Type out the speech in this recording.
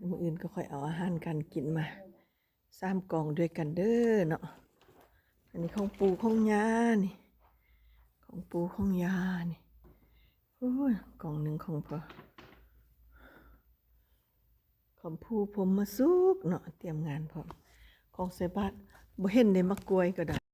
ມື້ອື່ນກໍຄ່ອຍເອົາອາຫານການກິນມາ ສາມກ່ອງດ້ວຍກັນເດີເນາະ. ອັນນີ້ຂອງປູ່ຂອງຍ່ານີ້ ຂອງປູ່ຂອງຍ່ານີ້. ໂອ້ຍ ກ່ອງໜຶ່ງຂອງພໍ່ ຄຳພູ ພົມມະສຸກເນາະ ຕຽມງານພ້ອມ ຂອງໃສ່ບາດ. ບໍ່ເຫັນເດ້ ໝາກກ້ວຍກໍໄດ້